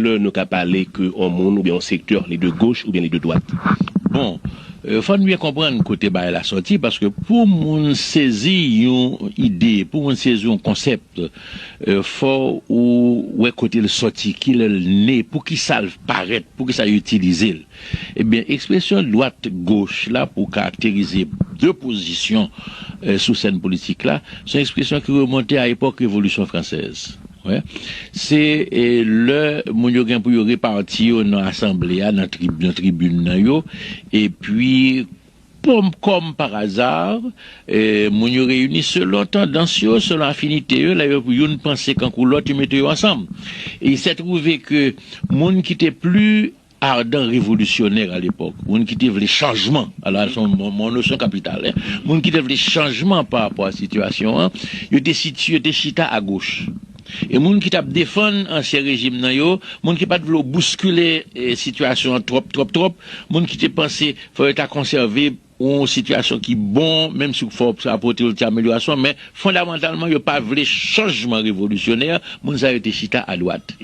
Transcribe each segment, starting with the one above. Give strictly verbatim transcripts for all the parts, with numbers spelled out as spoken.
Lè nou ka pale ke yon moun oubyen yon sektè li de goch oubyen li de dwat. Bon, euh, fò n byen konprann kote bagay la sòti, paske pou moun sezi yon ide, pou moun sezi yon konsèp, euh, fò ou wè kote l sòti, kilè l ne, poukisa l parèt, poukisa yo itilize l. Ebyen, ekspresyon dwat goch la pou karakterize de pozisyon, euh, sou sèn politik la, se yon ekspresyon ki remonte a epòk Revolisyon Fransèz. Wè. Se, e, lè moun yo gen pou yo repati yo nan asanble a, nan trib-, nan tribin nan yo, epi, pom, kòm pa aza, e, moun yo reyini selon tandans yo, selon afinite yo, lè yo, youn panse kankou lòt, yo mete yo ansanm. E il se trouve ke moun ki te pli ardan revolisyonè a lepòk, moun ki te vle chanjman, alò, se yon mo-, mo-, nosyon kapital, en, moun ki te vle chanjman pa rapò a sitiyasyon an, yo te siti-, yo te chita agoch. E moun ki t ap defann ansyen rejim nan yo, moun ki pa t vle w bouskile, e, sitiyasyon an twòp, twòp, twòp, moun ki te panse fò yo ta konsève yon sitiyasyon ki bon, menm si w fè w sa pote yon ti amelyorasyon, men fondamantalman, yo pa vle chanjman revolisyonè, moun sa yo te chita adwat.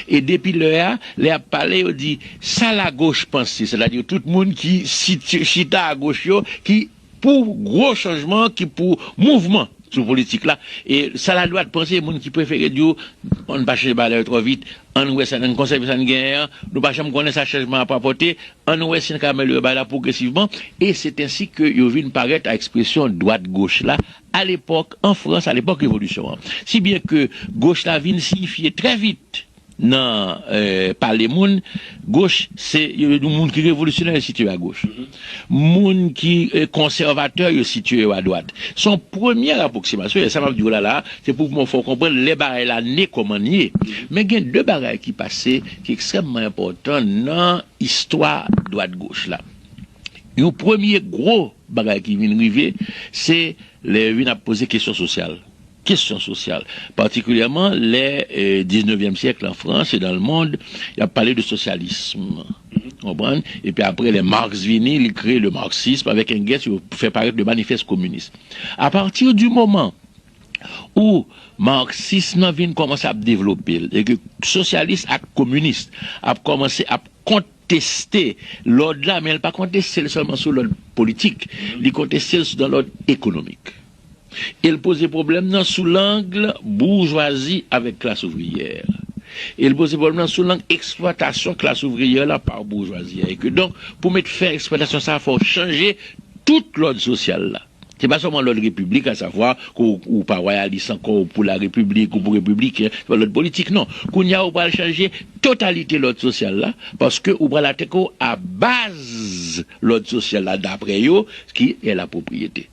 E depi lè a, lè y ap pale, yo di, sa lagoch panse, sètadi tout moun ki siti-, chita agoch yo, ki pou gwo chanjman, ki pou mouvman sou politik la. E sa ladwat panse, moun ki prefere di w, ann pa chanje bagay la yo twò vit, ann wè sa, ann konsève sa n genyen an, nou pa janm konnen sa chanjman ap apòte, ann wè si n ka amelyore bagay la pwogresivman, e se ensi ke yo vin parèt a ekspresyon dwat goch la, a lepòk, an Frans, a lepòk revolisyon an. Si byen ke goch la vin siyifye trè vit nan, eh, pale moun, goch, se yo, yo moun ki revolisyonè, yo sitiye agoch. Moun ki, eh, konsèvatè, yo sitiye yo adwat. Se yon premye apwoksimasyon, e sa m ap di w la la, se pou mwen fè w konprann lè bagay la ne kòman l ye. Men gen de bagay ki pase ki ekstrèmman enpòtan nan istwa dwat goch la. Yon premye gwo bagay ki vin rive, se lè yo vin ap poze kesyon sosyal. Kesyon sosyal. Patikilyèman, lè, eh, diznèvyèm syèk, an Frans e dans le monde, y ap pale de sosyalism. Konprann? Epi apre, lè Marx vini, li kreye le marxisme, avèk Engels, yo fè parèt le manifeste communiste. A pati di moman ou marxism nan vin kòmanse ap devlope l, e ke sosyalis ak kominis ap kòmanse ap konteste lòd la, men l pa konteste l sèlman sou lòd politik, li konteste l nan lòd ekonomik. E l poze pwoblèm nan sou lang boujwazi avèk klas ouvriyè. E l poze pwoblèm nan sou lang eksplwatasyon klas ouvriyè la pa boujwazi a. E ke donk, pou met fen a eksplwatasyon sa a, fò w chanje tout lòd sosyal la. Se pa sèlman lòd repiblik, asavwa ke w, ou pa wayalis ankò, ou pou larepiblik, ou pou repibliken, se pa lòd politik, non. Kounye a, ou pral chanje totalite lòd sosyal la, paske ou pral atake w a baz lòd sosyal la, daprè yo, ki è la pwopriyete.